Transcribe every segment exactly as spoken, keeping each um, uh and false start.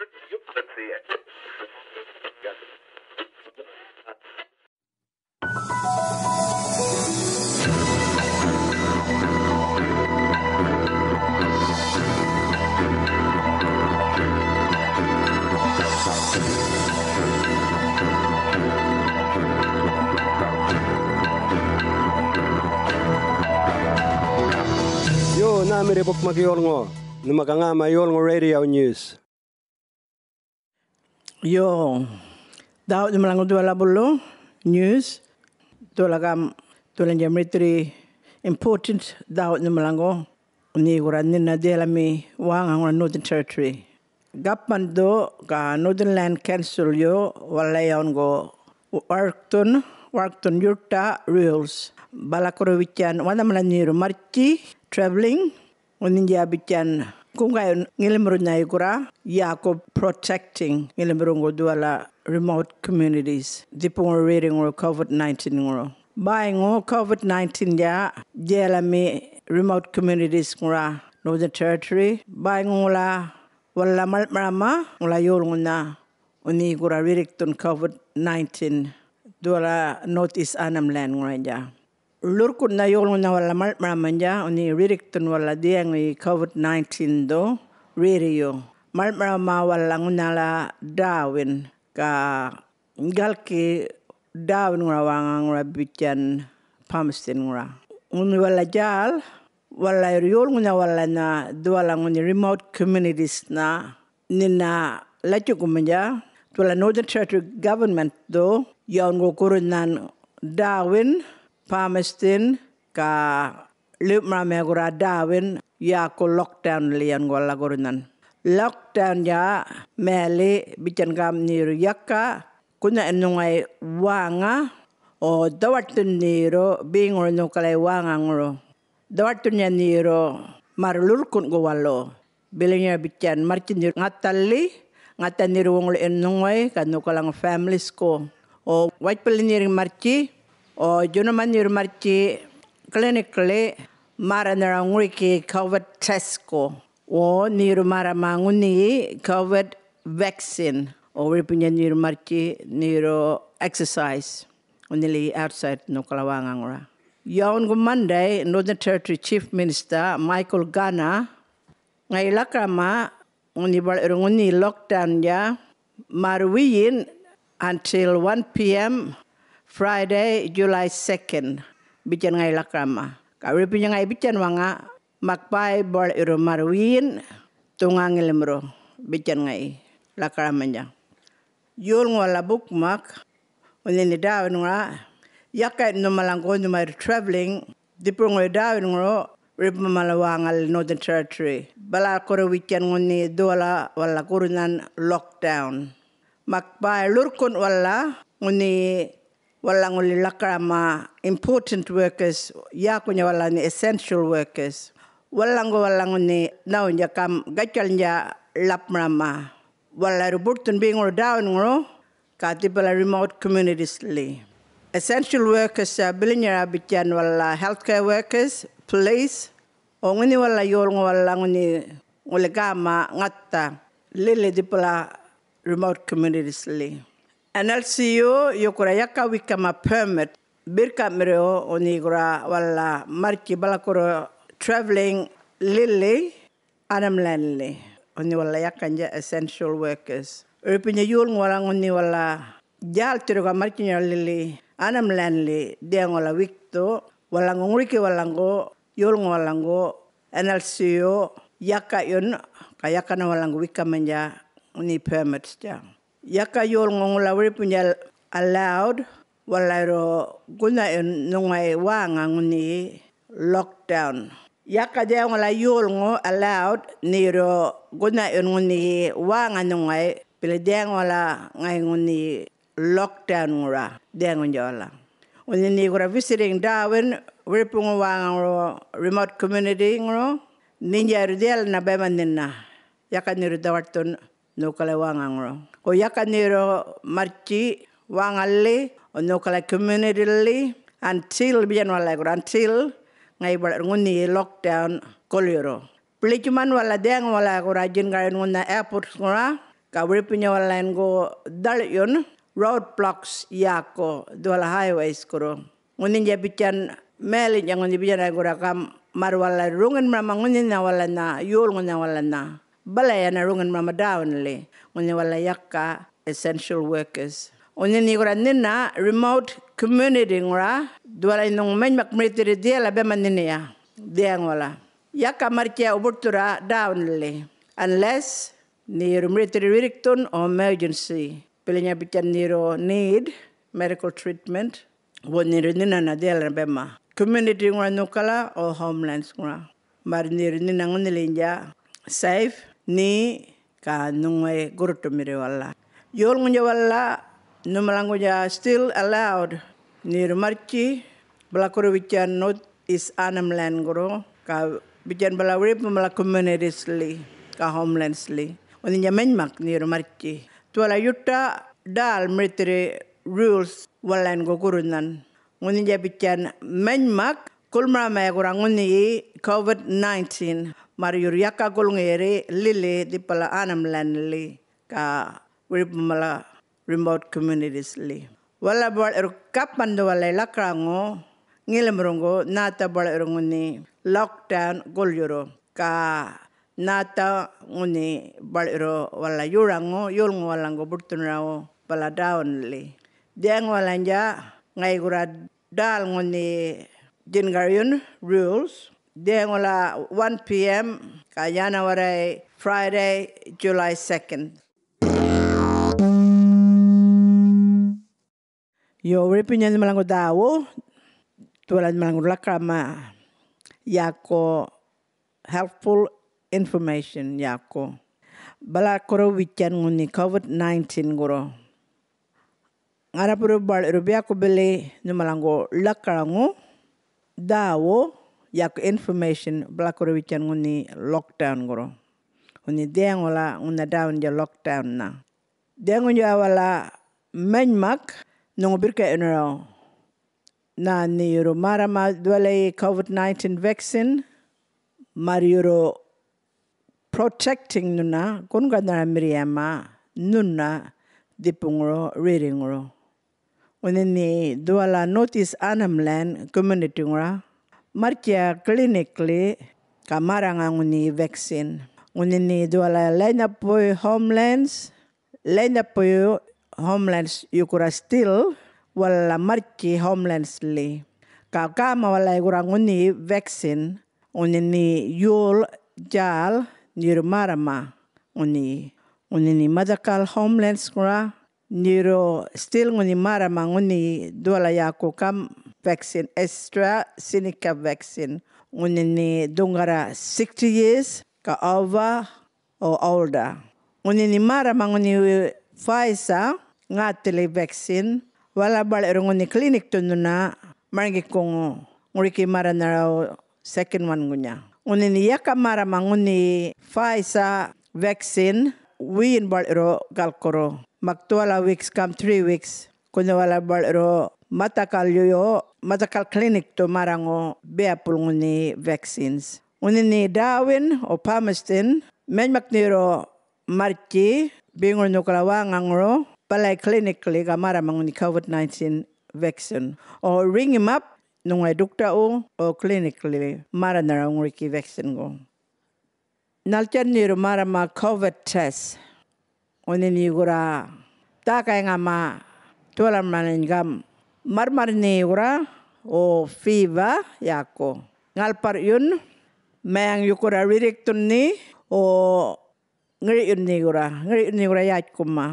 Yo, nhämirri bukmak yolŋu, nhuma ga ŋäma yolŋu radio news. Yo, dhäwuny malaŋgu dhuwala bulu news, dhuwala gam, dhuwala jam ritri important dhäwuny malaŋgu. Nyi gurra nina dhiyalami wäŋa ŋura Northern Territory. Gapman dhu ga Northern Land Council yu wala yawngu warkthun, warkthun yurta rules. Bala gurru bitjan wanhamana nyiru marrtji, travelling, ŋunhinjiya bitjan guŋgayun ŋilimurruynha gurra yäku protecting ŋilimurruŋgu dhuwala remote communities, dhipuŋuru rerriŋuru covid nineteen ŋuru. Bäyŋu covid nineteen-dja dhiyalami remote communities ŋura Northern Territory, bäyŋu ŋula wala maḻŋ'marama ŋula yolŋunha ŋunhi gurra rirrikthun covid nineteen dhuwala North East Arnhem Land ŋurany'dja. Ḻurrkun'nha yolŋunha wala maḻŋ'maramandja ŋunhi rirrikthun wala dhiyaŋuyi covid nineteen dhu rerriyu. Maḻŋ'marama wala ŋunhala Darwin ga galki Darwin ŋura wäŋa ŋura bitjan Palmerston ŋura. Ŋunhi wala djäl, wala yurr yolŋunha wala nha dhuwala ŋunhi remote communities-nha nina latjukumandja, dhuwala Northern Territory government dhu yawngu gurrunnhan Darwin, Palmerston, ga ḻiw'maramaya gurra Darwin yäku lockdown-li yan guwala gurrunnhan. Lockdown-dja mayali bitjan gam nyiru yaka gunha'yun nhuŋay wäŋa, o dhawaṯthun nyiru beŋuru nhukalay wäŋaŋuru. Dhawaṯthun'ya nyiru marr ḻurrkun'ku walu. Bilanyara bitjan marrtji nyiru ŋathalli, ŋatha nyiru wuŋuḻin nhuŋuy, ga nhukalaŋ families-ku. O, wajpalli nyiru marrtji, o, djunuma nyiru marrtji clinic-li, märranharaw ŋuriki covid test-ku. O, nyiru märrama ŋunhi covid vaccine. O, wiripuynha nyiru marrtji, nyiru exercise. Ŋunhili outside nhukala wäŋaŋura. Yawngu Monday, Northern Territory Chief Minister Michael Gunner ŋayi lakarama ŋunhi baḻ'yurru ŋunhi lockdown-dja märr wiyin until one p m Friday, July second, bitjan ŋayi lakarama. Ga wiripuynha ŋayi bitjan waŋa, mak bäy baḻ'yurru märr wiyin dhuŋa ŋilimurru, bitjan ŋayi lakaramandja. Yolŋu wala bukmak, ŋunhi nhi Darwin ŋura, yakayun nhumalaŋgu nhuma yurr travelling, dhipurrŋuy Darwin ŋuru, wiripu mala wäŋalil Northern Territory. Bala gurru witjan ŋunhi dhuwala wala gurrunnhan lockdown. Mak bäy ḻurrkunꞌ wala ŋunhi wala ŋuli lakarama important workers, yäkunya wala nhi essential workers. Walaŋgu wala ŋunhi nhawuynydja gam gatjalnydja ḻapmarama. Wala yurru buṯthun beŋuru Darwin ŋuru, ga dhipala remote communities-li. Essential workers-ya bilanyara bitjan wala healthcare workers, police, o ŋunhi wala yolŋu wala ŋunhi ŋuli gäma ŋatha lili dhipala remote communities-li. N L C O yukurra yaka wekama permit, birrkaꞌmirriw ŋunhi gurra wala marrtji bala gurru travelling lili Arnhem Land-li, ŋunhi wala yakandja essential workers. Wiripuynha yolŋu wala ŋunhi wala djälthirrga marrtjinyara lili Arnhem Land-li dhiyaŋu wala wikthu, walaŋgu ŋuriki walaŋgu, yolŋu walaŋgu, N L C O, yakayun, ga yakana walaŋgu wekamandja ŋunhi permits-dja. Yaka yolŋu ŋula wiripuynha allowed, wala yurru gunhayun nhuŋay wäŋa ŋunhi lockdown. Yaka dhiyaŋula yolŋu allowed nhi yurru gunhayun ŋunhi wäŋa nhuŋay, bili dhiyaŋula ŋayi ŋunhi lockdown ŋura dhiyaŋuynydja wala. Ŋunhi nhi gurra visiting Darwin, wiripuŋu wäŋaŋuru remote community ŋuru, nhinydja yurru dhiyalana baymanhinna, yaka nhi yurru dhawaṯthun nhukalay wäŋaŋuru. Go yaka nhi yurru marrtji wäŋalli, o nhukalay community-li, until, bitjan wala gurra, until ŋayi baḻ ŋunhi lockdown gulyurru. Biḻitjuman wala dhiyaŋu wala gurra djingaryun ŋunha airport-ŋura, Ga wiripuny walalany gu dhaḻ'yun road blocks yäku dhuwala highways gurru. Ŋunhinydja bitjan mayaliny'tja ŋunhi bitjanany gurra gam', mar walal ruŋin marama ŋunhinha walanha, yolŋunha walanha. Bala yana ruŋin marama downli, ŋunhi walal yaka essential workers. Ŋunhi nhe gurra nhina remote community ŋura, dhuwalany nhuŋ manymak mirithirri dhiyala bema nhiniya, dhiyaŋ wala. Yaka marrtjiya uburthurra downli, unless nhe yurru mirithirri rirrikthun o emergency. Bilanya bitjan nhe yurru need medical treatment, wo nhe yurru nhinana dhiyalana bema. Community ŋura nhukala o homelands ŋura. Mar nhe yurru nhina ŋunhiliny'tja safe, nhe ga nhuŋuway gurruṯumirri wala. Yolŋuynydja wala nhumalaŋguynydja still allowed, nhe yurru marrtji, bala gurru bitjan North East Arnhem Land gurru, ga bitjan bala wiripmamala communities-li, ga homelands-li. Ŋunhinydja manymak nhe yurru marrtji. Dhuwala yuṯa ḏäl mirithirri rules walalany gu gurrunhan. Ŋunhinydja bitjan manymak gulmaramaya gurra ŋunhiyi covid nineteen, mar yurr yaka gulŋiyirri lili dhipala Arnhem Land-li, ga wiripmamala remote communities-li. Wala baḻ'yurr gapan dhuwalay lakaraŋu ŋilimurruŋgu nhätha baḻ'yurr ŋunhi lockdown gulyurru, ga nhätha ŋunhi baḻ'yurru wala yoraŋu, yolŋu walalaŋgu burthunarawu bala downli. Dhiyaŋ walany'tja ŋayi gurra ḏäl ŋunhi djingaryun rules. Dhiyaŋ wala one P M, ga yana warray Friday, July second. Yo, wiripuny nhumalaŋgu dhäwu, dhuwala nhumalaŋgu lakarama yäku helpful information yäku. Bala gurru bitjan ŋunhi covid nineteen gurru. Ŋarraburru baḻ'yurru biyaku bili nhumalaŋgu lakaraŋu dhäwu yäku information, bala gurru bitjan ŋunhi lockdown gurru. Ŋunhi dhiyaŋula ŋunha downydja lockdown-nha. Dhiyaŋuynydja wala manymak nhuŋu birrka'yunaraw, nhä nhe yurru märrama dhuwalayi covid nineteen vaccine, mar yurru protecting nhuna gunganharamiriyama nhuna dhipuŋuru rerriŋuru. Ŋunhi nhe dhuwala North East Arnhem Land community-ŋura marrtjiya clinically ga märraŋa ŋunhi vaccine. Ŋunhi nhe dhuwala Lainhapuy homelands, Lainhapuy homelands yukura still walala marrtji homelands-li. Ga gäma walay gurra ŋunhi vaccine, ŋunhi nhe yol, jal, nhe yurru märrama ŋunhi. Ŋunhi nhe madhakal homelands-ŋura, nhe yurru still ŋunhi märrama ŋunhi dhuwala yäku gam vaccine, AstraZeneca vaccine. Ŋunhi nhe dhuŋgarra sixty years ga over o older. Ŋunhi nhe märrama ŋunhi Pfizer ŋäthili vaccine, wala baḻ'yurru ŋunhi clinic-thu nhuna marŋgikuŋu ŋuriki märranharaw second one-gunya. Ŋunhi nhe yaka märrama ŋunhi Pfizer vaccine wiyin baḻ'yurru galkurru, mak dhuwala weeks gam three weeks, gunha wala baḻ'yurru madhakal yuyu, madhakal clinic-thu märraŋu biyapul ŋunhi vaccines. Ŋunhi nhe Darwin o Palmerston, manymak nhe yurru marrtji, beŋur nhukala wäŋaŋuru, balay clinically ga märrama ŋunhi covid nineteen vaccine, o riŋimap nhuŋuway ḏukta'wu o clinically märranharaw ŋuriki vaccine-gu. Nhaltjan nhe yurru märrama covid test? Ŋunhi nhe gurra dhäkayŋama dhuwalamanany gam' marrmarrnhi gurra, o fever yäku, ŋalparr'yun, mayaŋ yukurra rirrikthun nhe, o ŋiri'yun nhe gurra, ŋiri'yun nhe gurra yätjkuma,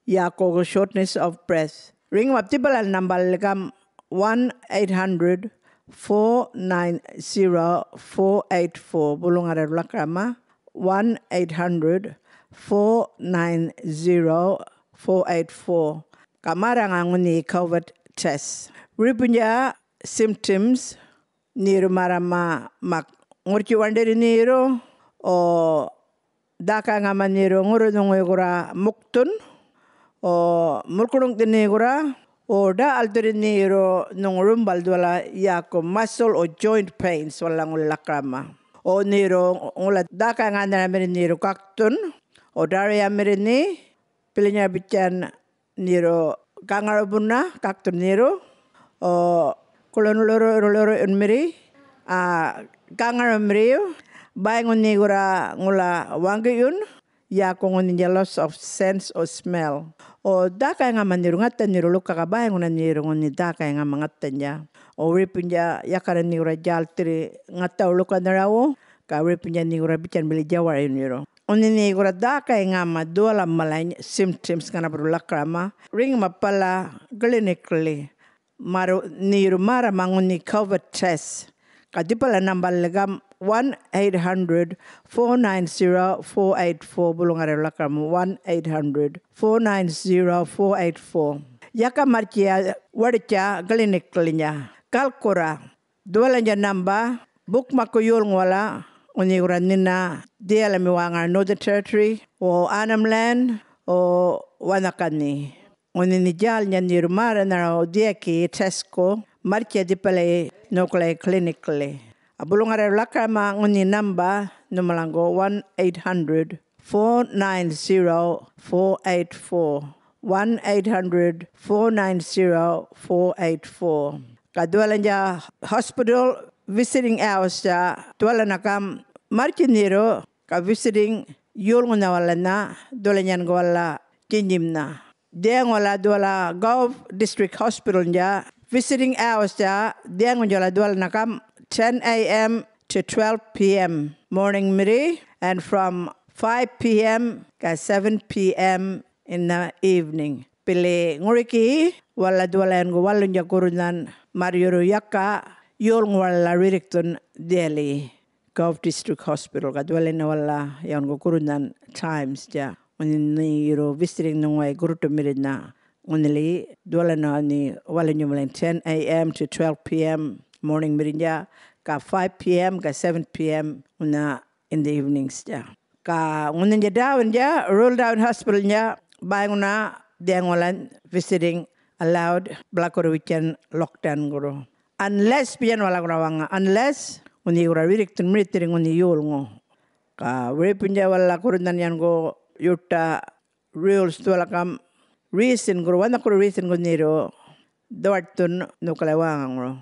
yäku shortness of breath. Riŋimap dhibalal nambalil gam' one eight hundred four nine zero four eight four, bulu ŋarra lakarama, one eight hundred four nine zero four eight four. Ga märraŋa ŋunhi covid test. Wiripuynydja symptoms, nhe yurru märrama mak ŋurrtji waṉḏirri nhe yurru, o dhäkayŋama nhe yurru ŋurru nhuŋuy gurra mukthun, o mulkuruŋ'thirri nhe gurra, o ḏa'althirri nhe yurru nhuŋu rumbal dhuwala yäku muscle o joint pains walalaŋuli lakarama. O nhe yurru ŋula dhäkayŋanharamirri nhe yurru gakthun, o ḏarriyamirri nhe, Bilanyar bitjan nirru gaŋarubuna kakthun nirru, o, kuḻun ḻurru-, ḻurru-, ḻurru'yunmirri, a, gaŋarumirriyu, bäy ŋunhi gurra ŋula waŋgi'yun, yäku ŋunhinydja loss of sense or smell. O, dhäkay ŋama nirru ŋatha nirru ḻuka ga bäy ŋuna nirru ŋunhi dhäkay ŋama ŋathanydja. O, wiripuynydja yakana nhi gurra djälthirri ŋathawu ḻukanharawu, ga wiripuynydja nhi gurra bitjan bili djawariyun yurru. Ŋunhi nhi gurra dhäkay ŋama dhuwala malany symptoms ŋanabarru lakarama, riŋma bala clinically. Märr nhi yurru märrama ŋunhi COVID test. Ga dhipala number lili gam one eight hundred four nine zero four eight four, bulu ŋarra lakarama one eight hundred four nine zero four eight four. Yaka marrtjiya waḏitja clinically-nya. Galkurra dhuwalanya number, bukmakku yolŋuwala, ŋunhi gurra nhina dhiyalami wäŋar Northern Territory, o Arnhem Land, o Wanakani. Ŋunhi nhi djälnydja nirru märranharaw dhiyaki testku, marrtjiya dhipalay nhukalayi clinically. A bulu ŋarra lakarama ŋunhi number nhumalaŋgu one eight hundred four nine zero four eight four, one eight hundred four nine zero four eight four. Ga dhuwalanya hospital visiting hours-tja dhuwalana gam marrtji nirru, ga visiting yolŋunha walanha dhuwalany yan gu wala djinydjimnha. Dhiyaŋu wala dhuwala Gov District Hospital-nya visiting hours-tja dhiyaŋunydja wala dhuwalana gam ten A M to twelve P M morningmirri, and from five P M ga seven P M in the evening. Bili ŋuriki wala dhuwala yan gu walunydja gurrunhan, märr yurru yaka yolŋu wala rirrikthun dhiyali. Gov District Hospital, ga dhuwalina wala yan gu gurrunhan times-tja. Ŋunhi nhi yurru visiting nhuŋuway gurruṯumirrinha. Ŋunhili dhuwalana nhi walunydja malany ten A M to twelve P M morningmirrinydja, ga five P M ga seven P M ŋunha in the evenings-tja. Ga ŋunhindja Darwin-dja, Royal Darwin Hospital-nya, bäy ŋuna dhiyaŋu wala visiting allowed, balakurru witjan lockdown gurru. Unless, biyan wala gurra waŋa, unless ŋunhi gurra rirrikthun mirithirri ŋunhi yolŋu. Ga wiripuynydja wala gurrunhan yan gu yuṯa rules dhuwala gam reason gurru, wanhakurru reason gu nirru dhawaṯthun nhukalay wäŋaŋuru.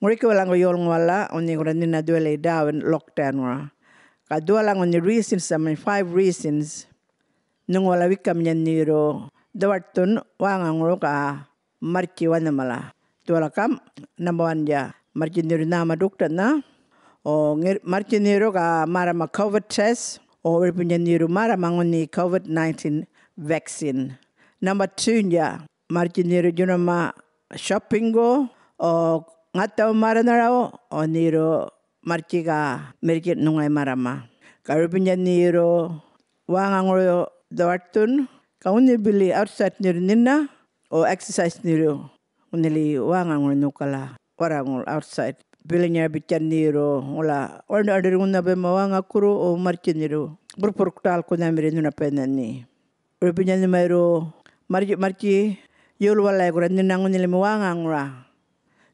Ŋuriki wala ŋarru yolŋu wala ŋunhi gurra nhina dhuwalay Darwin lockdown-ŋura. Ga dhuwala ŋunhi reasons-tha many, five reasons, nhuŋu wala wekaminya nirru dhawaṯthun wäŋaŋuru ga marrtji wanhamala. Dhuwala gam, number one-dja, marrtji nirru nhäma ḏuktanha, o ŋir-, marrtji nirru ga märrama COVID test, o wiripuynydja nirru märrama ŋunhi COVID nineteen vaccine. Number two-ndja, marrtji nirru djunama shopping-gu, o ŋathaw märranharaw, o nirru marrtji ga mirrkitj nhuŋuway märrama. Ga wiripuynydja nirru wäŋaŋuru dhawaṯthun, ga ŋunhi bili outside nirru nhina, o exercise nirru ŋunhili wäŋaŋuru nhukala warraŋur outside. Bilanyar bitjan nirru ŋula waṉḏi-waṉḏirr ŋunha bayma wäŋakurru, o marrtji nirru burrpurr ḏälkunhamirri nhunapayinha nhi. Wiripuynydja nhuma yurru marrtji-marrtji yol walay gurra nhina ŋunhilimi wäŋaŋura,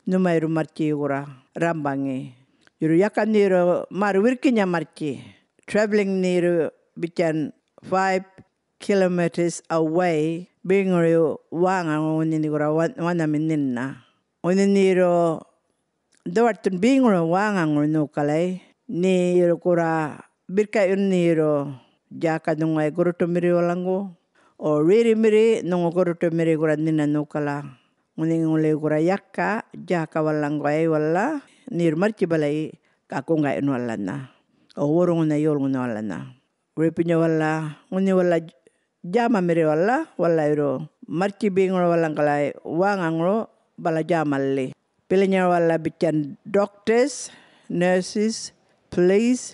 nhuma yurru marrtji gurra rrambaŋi. Yurru yaka nirru märr wirrkinya marrtji, travelling nirru bitjan five kilometres away, beŋuriw wäŋaŋu ŋunhi nhi gurra wan-, wanhami nhina. Ŋunhi nirru dhawaṯthun beŋuriw wäŋaŋur nhukalay, nirru gurra birrka'yun nirru djäka nhuŋuway gurruṯumirriwalaŋgu, o rerrimirri nhuŋu gurruṯumirri gurra nhina nhukala. Ŋunhi ŋuli gurra yaka djäka walalaŋguway wala, nirru marrtji balayi ga guŋga'yun walanha, o wurruŋunha yolŋunha walanha. Wiripuynydja wala, ŋunhi wala djämamirri wala, wala yurru marrtji beŋuru walaŋgalay wäŋaŋuru bala djämalli. Bilanyar wala bitjan doctors, nurses, police,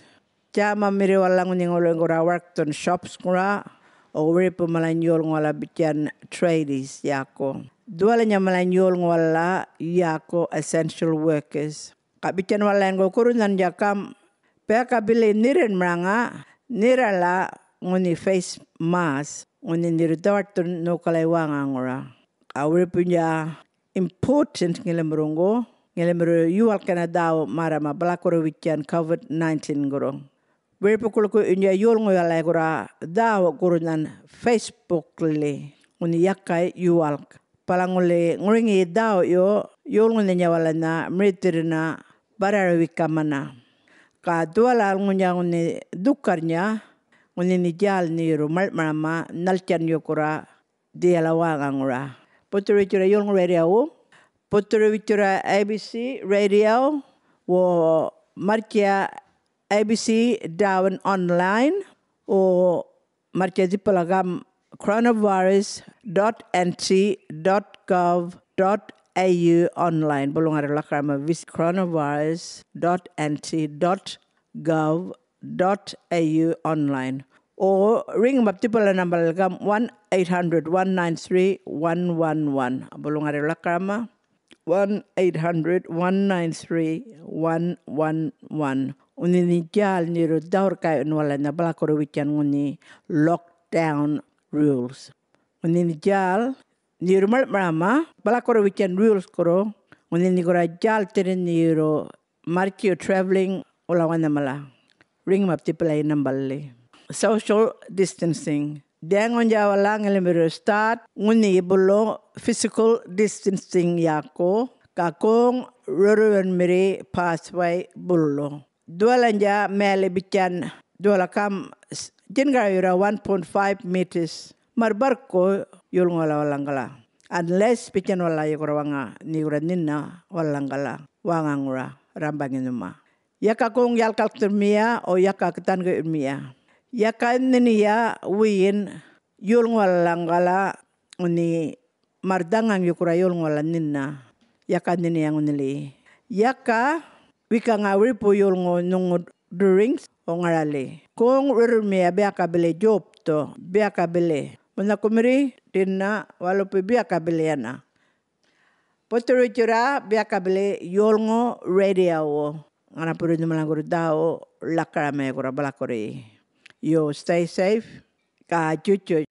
djämamirri wala ŋunhi ŋuli gurra warkthun shops-ŋura, o wiripu malany yolŋu wala bitjan tradies yäku. Dhuwalanya malany yolŋu wala yäku essential workers. Ga bitjan wala yan gu gurrunhannydja gam, biaka bili nhirranmaraŋa, nhirrala ŋunhi face mask, ŋunhi nirru dhawaṯthun nhukalay wäŋaŋura. Ga wiripuynydja important ŋilimirruŋgu, ŋilimirru yuwalkana dhäwu märrama balakurru witjan COVID nineteen-gurru. wiripukuḻkuynydja yolŋuy walay gurra dhäwukurrnhan Facebookli, ŋunhi yaka yuwalk. Bala ŋuli ŋuriŋiyi dhäwuyu yolŋunhanya walanha mirithirrina barraruwikamana. Ga dhuwalal ŋunhi dhukarrnydja, ŋunhi nhi djäl nhi yurru maḻŋ'marama nhaltjan yukura dhiyala wäŋaŋura. Buthurwitjurra Yolŋu Radiyowu, buthurwitjurra A B C Radiyo, wo marrtjiya A B C Darwin Online, wo marrtjiya dhipala gam coronavirus dot N C dot gov dot A U online. Bulu ŋarru lakaraman, visit coronavirus dot N C dot gov dot A U online. O riŋmap dhipala nambalal gam one eight hundred one nine three one one one. Bulu ŋarru lakaraman, one eight hundred one nine three one one one. Ŋunhi nhi djäl nhi yurru dhä-wirrka'yun walanha balakurruwitjan ŋunhi lockdown rules. Ŋunhi nhi djäl nhi yurru maḻŋ'marama balakurruwitjan rules gurru, ŋunhi nhi gurra djälthirrin nhi yurru marrtjiyu travelling wala wanhamala. Riŋmap dhipalayi namballi. Social distancing. Dhäŋuynydja wala ŋilimirru start ŋunhi bulu physical distancing yaku, ga goŋ rurruyunmirri pathway bulu. Dhuwalanya mayali bitjan dhuwala gam s-, djingaryurra one point five meters, marr barrku yolŋu wala walalaŋgala. Unless bitjan wala yukura waŋa nhi gurra nhinna walalaŋgala wäŋaŋura rrambaŋi nhuma. Yaka goŋ yalkalkthurrmiya, o yaka dhangaryurrmiya. Yaka nhiniya wiyin yolŋu walalaŋgala ŋunhi marr dhaŋaŋ yukura yolŋu wala nhinna. Yaka nhiniya ŋunhili. Yaka wikaŋa wiripu yolŋu nhuŋu duriŋ o ŋarali. Goŋ rurruyunmiya biyaka bili djopthu, biyaka bili. Munhakumirri, ḏinna, walupi biyaka bili yana. Buthurwitjurra biyaka bili Yolŋu Radiyowu. Ŋanapurru nhumalaŋgurru dhäwu lakaramay gurra balakurri. Yo, stay safe. Ga djutjuy.